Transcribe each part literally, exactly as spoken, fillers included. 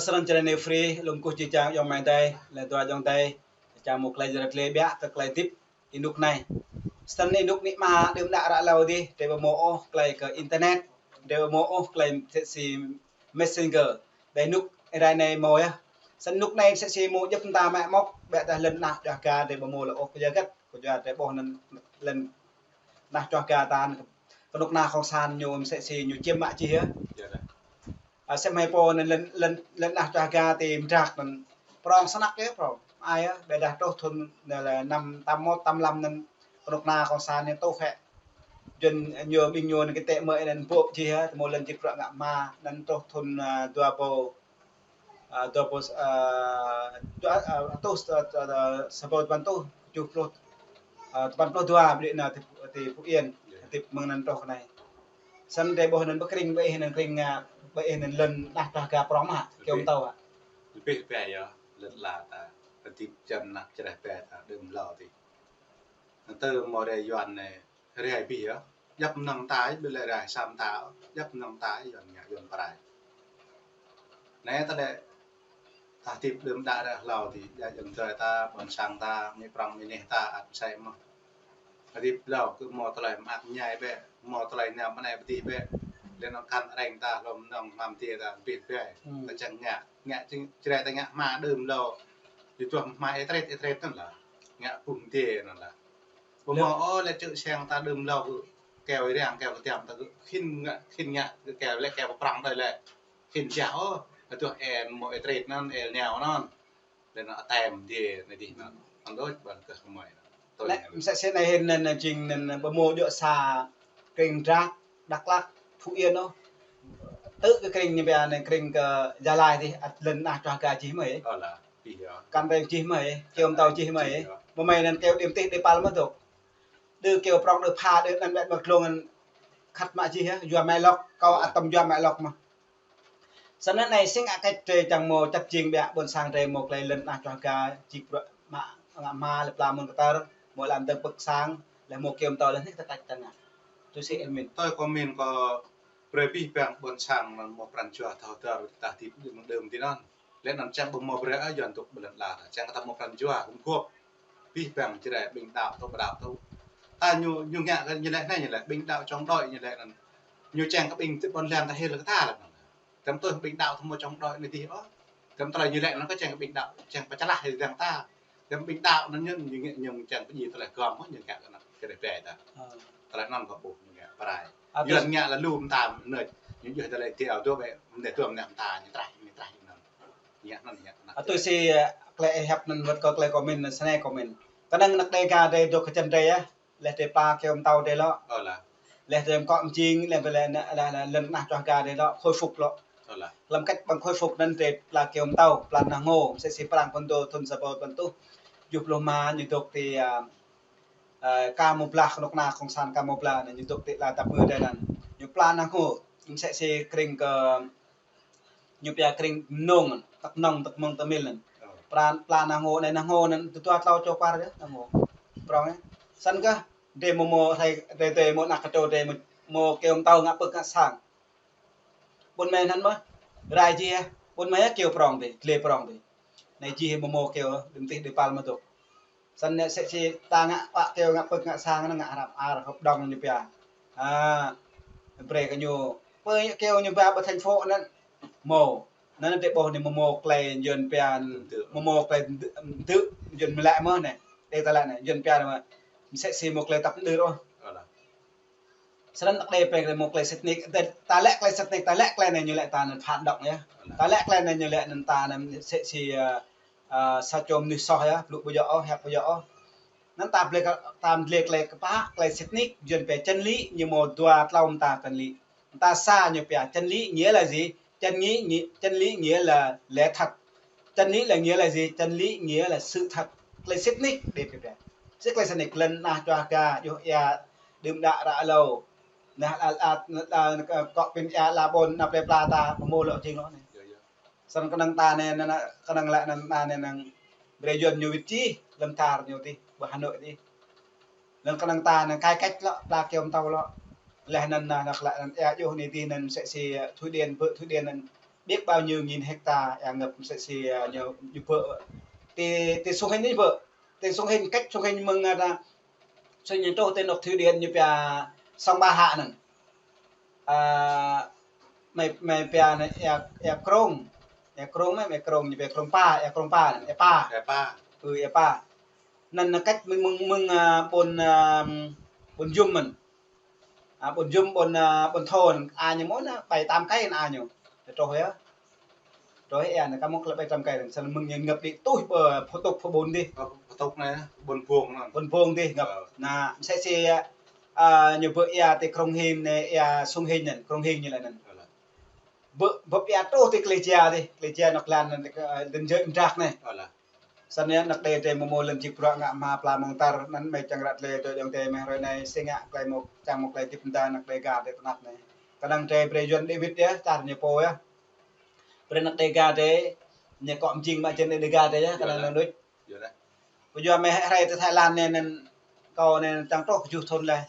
Srăng čơrơnê free, lŏm kơkuh či čang yŏng mai dai, lĕ dua yŏng dai, čang mơ̆ klei jrăt lĕ biă, tơ klei tip, ênuk anai. Săn ênuk ni mă đưm đă ră hlâo dih, drei ƀu mơ̆ ôh klei kơ internet, drei ƀu mơ̆ ôh klei msĕ si messenger, drei ênuk rai anai mơ̆ yơh. Săn ênuk anai msĕ si mơ̆ djŏp mơta mă mŏk, biă dah lŏn nah čuah ga, drei ƀu mơ̆ lŏ ôh kơ yơh găt, kơ yua drei ƀuh anŭn lŏn nah čuah ga ta, kơnuk kơna kông san ñu msĕ si ñu čiêm mă čih yơh. Ơ, sem hai pô anŭn lŏn, lŏn, lŏn nah čuah ga ti mdrak anŭn prŏng snăk yơh, prŏng. Ai yơh, biă dah truh thun anŭn lĕ năm tám mốt, tám lăm anŭn kơnuk kơna kông san ñu tuh hĕ. Jun ñu ƀing ñu anŭn kơ tĕ mơ̆ anŭn ƀuh čih yơh, tơmơ̆ lŏn či prŏng ngă mă, anŭn truh thun, ơ, dua pô, ơ, dua pô, ơ, dua, ơ, tuh, ơ, ơ, sa pô tơpăn tuh, tơjuh pluh, ơ, tơpăn pluh dua, ƀơi anŭn ti, ti Phú Yên, ti mơ̆ng anŭn truh kơ anai. Săn drei ƀuh anŭn ƀơi kring, ƀơi anŭn kring, ơ, ƀơi anŭn lŏn nah čuah ga prŏng mă, kơ ƀing ta ƀuh. Lĕ biă yơh, lŏn la ta, kơ tip čăm nah čreh biă ta, đưm hlâo dih. Anŭn tơ mơ̆ drei Yuan anai, rai biă yơh. Djŏp mơnơ̆ng ta, ƀu lĕ rai sa mơta, djŏp mơnơ̆ng ta, Yuan ngă, Yuan pơrai. Anai ta lĕ, ta tip đưm đă ră hlâo dih, djă jơ̆ng tơlơi ta, ƀôn sang ta, mĭ prŏng mĭ anih ta, ăt mơsĕ mơ̆n. Ta tip hlâo kơ mơ̆ tơlơi mơak mơñai biă, mơ̆ tơlơi nao mơnai pơdih biă. Lĕ anŭn kăn rĕng ta, hlŏm mơnơ̆ng mă mơtiă ta, biă biă. Hmm. Ta čang ngă, ngă čing, čreh ta ngă hma đưm hlâo. Dih tuh hma ê trĕt, ê trĕt anŭn lah. Ngă pŭm mơtiă anŭn lah. Ƀu mơ̆ ôh lĕ čư̆ siăng ta đưm hlâo kơ keo ih răng, keo kơtiăm ta kơ khĭn ngă, khĭn ngă kơ keo lĕ keo pơprăng tơi lĕ. Khĭn čah ôh, aduh ê mơ̆ ê trĕt anŭn, ê nao anŭn. Lĕ anŭn atăm dih, anai dih anŭn. Anŭn đôč ƀơi kơ hmơi anŭn. Tui anŭn. Lĕ msĕ si anai hĭn anŭn, anŭn jing anŭn, anŭn ƀu mơ̆ djơ̆ sa kring Đắk, Đắk Lắk, Phú Yên ôh. Tơ kơ kring ñu biă anai kring kơ Gia Lai dih, ăt lŏn nah čuah ga čih mơ̆. Ơ lah, biă yơh. Kăn rĕng čih mơ̆, keo mơtâo čih mơ̆. Biă yơh. Mơ̆ mơi anŭn keo đĭ mơtih đĭ păl mơ̆ dŏ. Đơ keo prŏng đơ pha đơ anŭn ƀĕ mă glông anŭn khăt mă čih yơh, yua mă lŏk, kâo ăt tăm yua mă lŏk mơ̆n. Săn anai sĭt ngă kĕč drei čang mơ̆ čăt jing biă ƀôn sang drei mơ̆ klei lŏn nah čuah ga čih prŏng mă, ngă hma lĕ pla mơ̆ng kơtăr, mơ̆ lăm dơ̆ng pơ̆k sang, lĕ mơ̆ keo mơtâo lĕ nik ta tač tơnah. Tui si admin. Tui kơ min kơ brơi abih bang ƀôn sang anŭn mơ̆ pran jua thâo dơr ta tip đưm đưm dih anŭn. Lĕ anŭn čang ƀu mơ̆ brơi ơ Yuan dŏ ƀơi lŏn la ta. Čang kơ ta mơ̆ pran jua gum gŏp. Abih bang čơđai ƀing đaŏ tŭ ƀu đaŏ tŭ. Ta ñu, ñu ngă kơ ñu lĕ anai ñu lĕ, ƀing đaŏ čŏng đôi ñu lĕ anŭn. Ñu čang kơ ƀing tơ ƀôn lan ta hil kơ ta lĕ anŭn. Tơm tui ƀing đaŏ tơ mơ̆ čŏng đôi anai dih ôh. Tơm tơlơi ñu lĕ anŭn kơ čang kơ ƀing đaŏ, čang pơčalah hil dăng ta. Tơm ƀing đaŏ anŭn ñu, ñu, ñu čang pơdjai tơlơi gơ̆ng ôh, ñu ngă kơ anŭn čơđai biă ta. Ơ. Tơlơi anŭn kơ ƀuh ñu ngă pơrai. Ơ, Yuan ngă lĕ lu mơta anŭn, ñu djơ̆ tơlơi tiao dŏ ƀĕ, mơ̆ dŏ mơnă mơta ñu trah, ñu trah ñu anŭn. Ngă anŭn, ngă anŭn. Ơ, tui si, ơ, klei ih hiăp anŭn wơ̆t kơ klei kơ min, snei kơ min. Kơnơ̆ng anăk Đêga drei dŏ kơ čan drei yơh. Leh drei pla keo mơtâo drei lŏ. Ơ lah. Leh drei mkŏ mjing, leh, leh, leh, leh, lŏn nah čuah ga drei lŏ, khôi phục lŏ. Ơ lah. Lăm kĕč ƀăng khôi phục anŭn drei pla keo mơtâo, pla nah ngô, msĕ si prăng pơ̆n dŏ thun sa pô tơpăn tuh, tơjuh pluh rơma ñu dŏ ti, ơ, ơ, Ka Mô Blah, kơnuk kơna kông san Ka Mô Blah anŭn ñu dŏ ti la tap mơ drei anŭn. Ñu pla nah ngô, msĕ si kring kơ ñu pia kring mơnông, tăk nông, tăk mơ̆ng tơmil anŭn. Ơ. Pla, pla nah ngô anai, nah ngô anŭn, tơtua tlâo čô kwar yơh, nah ngô. Prŏng yơh. Săn kơ, drei mơ̆ mơ̆, hrơi, drei, drei mơ̆ anăk kơ čô drei mơ̆, mơ̆ keo mơtâo ngă pơ̆k ngă sang. Ƀôn mơi anŭn mơ̆, rai jih, ƀôn mơi keo prŏng dih, gle prŏng dih. Anai jih mơ̆ mơ̆ keo, đĭ mơtih đĭ păl mơ̆ dŏ. Săn anai msĕ si ta ngă, ƀă keo ngă pơ̆k ngă sang anŭn ngă hrăm ar, hợp đồng ñu pia. A, brơi kơ ñu. Pơ keo ñu ba ƀơi thành phố anŭn. Mơ̆. Anŭn drei ƀuh anai mơ̆ mơ̆ klei Yuan pia. Mơ̆ mơ̆ klei mdư̆, Yuan mơ̆ lĕ mơ̆ anai. Đe ta lĕ anai, Yuan pia anai mơ̆. Msĕ si mơ̆ klei tăp mơdơr ôh. Săn anăk Đê pĕng mơ̆ klei sĭt nik. Ta lĕ klei sĭt nik, ta lĕ klei anai ñu lĕ ta anŭn phản động yơh. Ta lĕ klei anai ñu lĕ anŭn ta anŭn msĕ si, ơ, ơ, sa čô mơnuih soh yơh, blŭ ƀu djơ̆ ôh, hiăp ƀu djơ̆ ôh. Anŭn ta blơi kơ, ta blơi klei kơpă, klei sĭt nik, Yuan pia chân lý, ñu mơ̆ dua tlâo mơta chân lý. Mơta sa ñu pia chân lý nghĩa là gì? Chân lý, nghĩa, chân lý nghĩa là lẽ thật. Chân lý là nghĩa là gì? Chân lý nghĩa là sự thật. Klei sĭt nik, Đê pia pia. Sĭt klei sĭt nik, lŏn nah čuah ga, yua ia, đưm đă ră hlâo. Nah, la, la, la, kơ, kơ pin ia la ƀôn, anăp plei pla ta, pơmô lŏ jing lŏ anai. Săn kơnơ̆ng ta anai, anŭn, anŭn, kơnơ̆ng lĕ anŭn, anŭn, anŭn, brơi Yuan ñu wĭt čih, lăm tar ñu dih, ƀơi Hà Nội dih. Lăm kơnơ̆ng ta anŭn, cải cách lŏ, pla keo mơtâo lŏ. Leh anŭn, anŭn, anŭn, lĕ anŭn, ia juh anai dih anŭn, msĕ si, ơ, Thụy Điển, ƀơi Thụy Điển anŭn. Biết bao nhiêu nghìn hecta, ơ, ngập msĕ si, ơ, ñu, ñu bơ. Ti, ti Sông Hinh anai bơ. Ti Sông Hinh, cách Sông Hinh mơ̆ng, ơ, Sông Hinh truh ti anŏ thủy điện ñu pia Sông Ba Hạ anŭn. Ơ, mơi, mơi pia anai, ơ, ơ, Krông. Ơ, Krông mơi, mơi Krông, ñu pia Krông Pa, ơ, Krông Pa anŭn, ơ, Pa. Ơ, Pa. Ơ, ơ, Pa. Anŭn, anŭn cách mơ̆ng, mơ̆ng, mơ̆ng, ơ, ƀôn, ơ, ƀôn Jum mơ̆n. Ơ, ƀôn Jum, ƀôn, ơ, ƀôn Thôn, a ñu mơ̆n, ơ, ƀai tám cây a ñu. Truh yơh. Truh yơh, anŭn kơ mơ̆ng klă ƀai tám cây, săn mơ̆ng ñu ngập đĭ tuh pơ, pơ tŭk, pơ ƀôn dih. Ơ, pơ tŭk anai, ƀôn Phông anŭn. Ƀôn Phông dih ngập. Ơ. Anŭn, msĕ si, ơ, ñu bơ ia ti Krông Hinh anai, ia Sông Hinh anŭn, Krông Hinh ñu lĕ anŭn. Ơ lah. Bơ, bơ ia truh ti Klei Jia dih, Klei Jia anŏ lan anŭn, ơ, dơ̆n jơ̆ mdrak anai. Ơ lah. Săn yơh anăk Dêga ta mơ̆ mơ̆ lŏn čih bruă ngă hma pla mơ̆ng tar, anŭn mơi čang ră tlĕ tơ jong ta mơi hrơi anai, sĭt ngă klei mơ̆ čang mơ̆ klei tĭp mơda anăk Dêga ta tơnap anai. Kơnang ta brơi Yuan David yơh, čar ñu pô yơh. Brơi anăk Dêga ta, ñu kŏ mjing mă čen Dêga ta yơh, kơnang anŭn đôč. Yơh lah. Pơyua mơi hrơi ta Thái Lan anai anŭn, kâo anai čang truh kơjuh thŭn laih.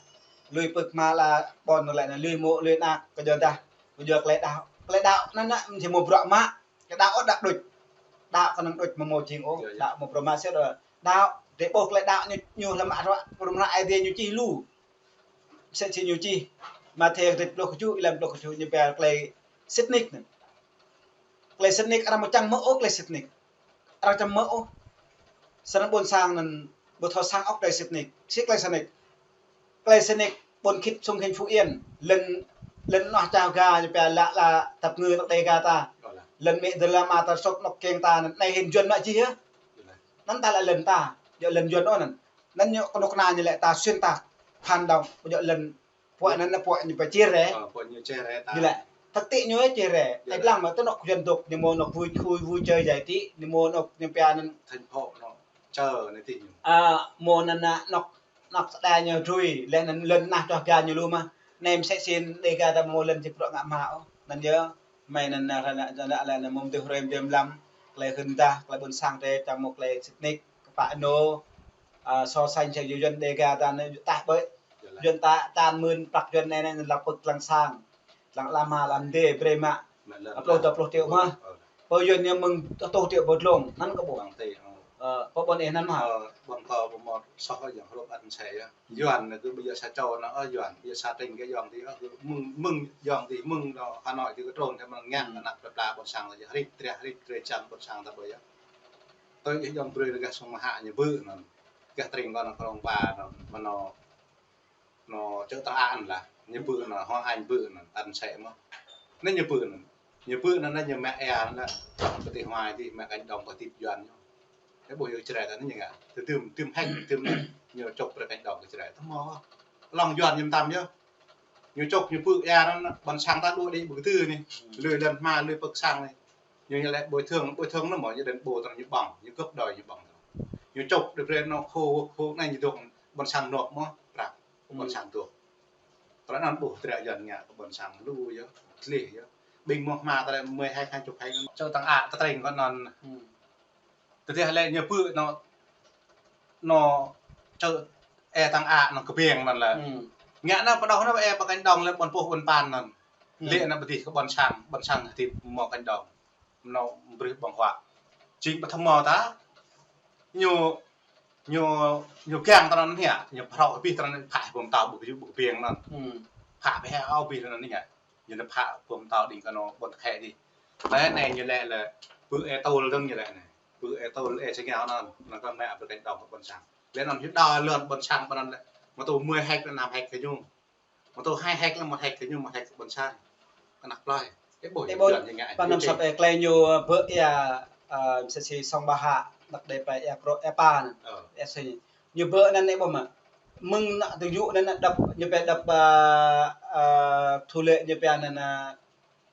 Lui pơ̆k hma la ƀôn lĕ anŭn, lui mơ̆, lui anăk, kơyua dah, kơyua klei đaŏ. Klei đaŏ anŭn anŭn, mơ̆ či mơ̆ bruă mă. Kơ đaŏ ôh đaŏ đôč. Đaŏ kơnang đôč mơ̆ mơ̆ jing ôh. Yơh, yơh. Đaŏ mơ̆ bruă mă sĭt đaŏ. Đaŏ, drơi ƀuh klei đaŏ ñu, ñu lăm mă ruă, pơrŭm hră Ơi Adai ñu čih lu. Msĕ si ñu čih. Matthê kơtư̆ pluh kơjuh, êlan pluh kơjuh ñu pia klei sĭt nik anŭn. Klei sĭt nik arăng mơ̆ čang mơ̆ ôh klei sĭt nik. Arăng čang mơ̆ ôh. Săn ƀôn sang anŭn ƀu thâo sang ôh klei sĭt nik. Si klei sĭt nik. Klei sĭt nik ƀôn khĭt Sông Hinh Phú Yên. Lŏn, lŏn anŏ čar Dêga ñu pia lă la tăp ngư anŏ Dêga ta. Lŏn mĕ dơlama ta sŏk anŏ kiăng ta anŭn anai hĭn Yuan mă čih yơh. Anŭn ta lĕ lŏn ta. Yua lŏn Yuan ôh anŭn. Anŭn ñu kơnuk kơna ñu lĕ ta xuyên tạc. Phản động. Yua lŏn pô anŭn pô ñu pia chia rẽ. Ơ, pô ñu chia rẽ ta. Ñu lĕ. Thực tế ñu chia rẽ. Yơh. Ai lăng mơ̆ tơ anŏ Yuan dŏ ñu mơ̆ anŏ vui, vui, vui chơi giải trí, ñu mơ̆ anŏ ñu pia anŭn. Thành phố anŏ. Čơ anai ti ñu. Ơ, mơ̆ anŭn anŏ Anŏ ta đa ñu rui, lĕ anŭn lŏn anah čoh ga ñu lu mơ̆. Anai msĕ si Dêga ta mơ̆ lŏn čih bruă ngă hma ôh. Anŭn yơh, mơi anŭn anŭn anŭn anŭn anŭn mơ̆ mơdưh hrơi mơdưh mlam, klei hơndah, klei ƀôn sang ta čang mơ̆ klei sĭt nik, kơpă anŏ, ơ, so sánh sa Yuan Dêga ta anŭn tah ƀơi. Yuan ta, ta mơ̆n prăk Yuan anai anŭn lăp pơ̆k lăng sang. Lăng lăm hma lăm dê brơi mă. Mă lŏn pluh, dua pluh triệu mơ̆. Ơ. Pơ Yuan ñu mơ̆ng rơtuh triệu pơ dlông, anŭn kơ ƀuh. Ƀăng tê, ơ. Ơ, pơ ƀôn ih anŭn mơ̆. Ơ, ƀăng kơ ƀu mơ̆ soh yơh, hrup ăt msĕ yơh. Yuan anai kơ ƀu djơ̆ sa čô anŭn, ơ, Yuan, ƀu djơ̆ sa tỉnh kơ yŏng dih, ơ, mơ̆ng, mơ̆ng yŏng dih, mơ̆ng anŏ Hà Nội dih kơ trŭn, tơmơ̆n ngă anăk plơi pla ƀôn sang ta yơh, hrĭt, triah hrĭt, grê čang ƀôn sang ta ƀu yơh. Tui ih yŏng brơi rơgah Sông Mã Hạ ñu bư̆ anŭn. Gah tring kơ anŭn Krông Pa anŭn, mơ̆ anŭn Anŏ čơ tơngan lah, ñu bư̆ anŭn, Hoàng Anh bư̆ anŭn, ăt msĕ mơ̆. Anai ñu bư̆ anŭn. Ñu bư̆ anŭn, anŭn ñu mă ia anŭn, pơtih huai dih, mă cánh đồng pơtip Yuan ñu. Ơ ƀuh yua Jrai ta anŭn ñu ngă. Tơdưm, tơdưm hĕ, tơdưm anŭn, ñu čŏk brơi cánh đồng kơ Jrai. Tơmơ̆. Lŏng Yuan ñu tam yơh. Ñu čŏk, ñu bư̆ ia anŭn, ƀôn sang ta đuaĭ đĭ ƀu kơdư anai. Lui lŏn hma, lui pơ̆k sang anai. Ñu, ñu lĕ bồi thường, bồi thường anŭn mơ̆, ñu đen ƀu tơrăng ñu ƀơ̆ng, ñu gấp đôi ñu ƀơ̆ng. Ñu čŏk, đe brơi anŏ khô, khô anai ñu dŏ, ƀôn sang nộp mơ̆, prăk. Ƀôn sang tuh. Tơlơi anŭn ƀuh triă Yuan ngă kơ ƀôn sang lu yơh, tlih yơh. Ƀing mơ̆ hma ta lĕ mười héc, hai chục héc, čơ tơngan, ta tring kơ anŭn. Tơdah lĕ ñu bư̆ anŏ, anŏ čơ ê tơngan anŭn kơbiêng anŭn lĕ. Ngă anŭn pơđŏh anŭn ê pơ cánh đồng lĕ ƀôn pôh ƀôn pan anŭn. Lĕ anŭn pơdih kơ ƀôn sang, ƀôn sang hơdip mơ̆ cánh đồng. Anŭn brơi ƀơ̆ng huă. Jing ƀu thâo mơ̆ ta, ñu, ñu, ñu kiăng tơnăn anai, ñu phrâo abih tơnăn phă pơm tao ƀu kơyŭ ƀu kơbiêng anŭn. Phă pơhĕ ao abih tơnăn anai. Ñu nao phă pơm tao đing kơ anŏ ƀôn tơkhĕ dih. Lĕ anai ñu lĕ lĕ, bư̆ ê tôl dơ̆ng ñu lĕ anai. Bư̆ ê tôl ê čơngeo anŭn, anŭn kơ mă brơi cánh đồng kơ ƀôn sang. Lĕ anŭn ñu đa lŏn ƀôn sang pơ anŭn lĕ. Mă tŭ mười héc lĕ năm héc kơ ñu. Mă tŭ hai héc lĕ một héc kơ ñu, một héc kơ ƀôn sang. Kơ anăk plơi. Ê ƀuh, ê ƀuh, Yuan ñu ngă. Pơ anŭn săp ê klei ñu, ơ, bư̆ ia, ơ, msĕ si Sông Ba Hạ, anăk đe pơ ia Krông, ia Pa anŭn. Ơ. Ia sĭ. Ñu bư̆ anŭn ê ƀuh mơ̆. Mơ̆ng anŏ tơjuh anŭn đập, ñu pia đập, ơ, ơ, thù lệ ñu pia anŭn, ơ,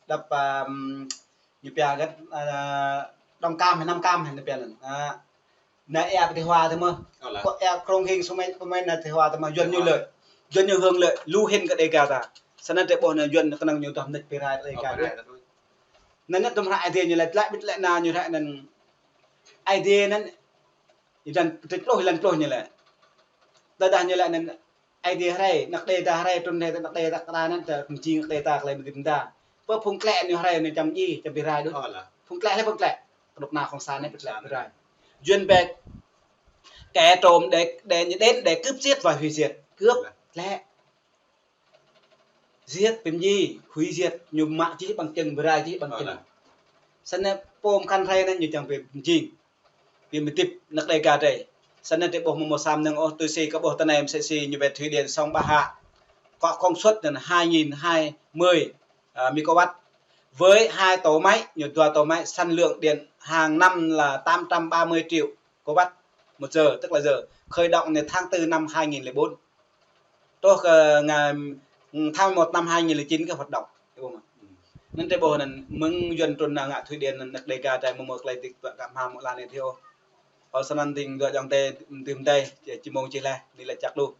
đập, ơ, ñu pia gah, ơ, Đồng Cam hay Nam Cam hay ñu pia anŭn. Ơ. Anai ia pơtih huă tơmơ̆. Ơ lah. Kơ ia Krông Hinh Sông Mê, pơmĭn anai pơtih huă tơmơ̆, Yuan ñu lợi. Yuan ñu hưởng lợi, lu hĭn kơ Dêga ta. Sơnăn drơi ƀuh anai Yuan kơnơ̆ng ñu tơm nĕč pơrai Dêga. Ơ, pơrai ta đôč. Anŭn anŭn tơm hră Ơi Adai ñu lĕ, tơlơi ƀĭt lĕ anŭn ñu hră anŭn. Ơi Adai anŭn, êlan pơtrĭt pluh, êlan pluh ñu lĕ. Tơdah ñu lĕ anŭn, Ơi Adai hrơi, anăk đe ta hrơi, trŭn hrơi, anăk đe ta kơ ta anŭn, ta kơnơ̆ng jing anăk đe ta, klei mơdip ta. Pơ phung klĕ ñu hrơi ñu čăm ji, čăm bi rai đôč. Ơ, lah. Phung klĕ hlơi phung klĕ? Kơnuk kơna cộng sản anai bi klĕ bi rai. Yuan bĕ kẻ trộm để, để, đến để cướp giết và hủy diệt. Cướp, klĕ. Giết, pơmjing, hủy diệt, ñu mă čih bằng chứng, bi rai čih bằng chứng. Ơ, lah. Snăn pô mkăn hrơi anai ñu čang pơm jing. Bi mơdip năk Đêga drei. Snăn drei ƀuh mơ̆ng mơ̆ng sa mơnơ̆ng ôh, tui si kơ ƀuh tơ anai msĕ si ñu wĕt thủy điện sông Ba Hạ. Có công suất anăn hai nghìn hai mươi, à, megawatt. Với hai tổ máy, ñu dua tổ máy, sản lượng điện hàng năm là tám trăm ba mươi triệu kilowatt một giờ, tức là giờ khởi động từ tháng tư năm hai nghìn lẻ bốn. Truh kơ ngày, tháng một năm hai nghìn lẻ chín kơ hoạt động. Anăn drei ƀuh anăn mơ̆ng Yuan trŭn nao ngă thủy điện anăn năk Đêga drei mơ̆ng mơ̆ng klei dik tơpă kơ hmua mơ̆ng lăn anai thiêu. Ơ, snăn ding dua jong drei, ding drei, či mơ̆ng čih leh, anai lĕ čăk lu.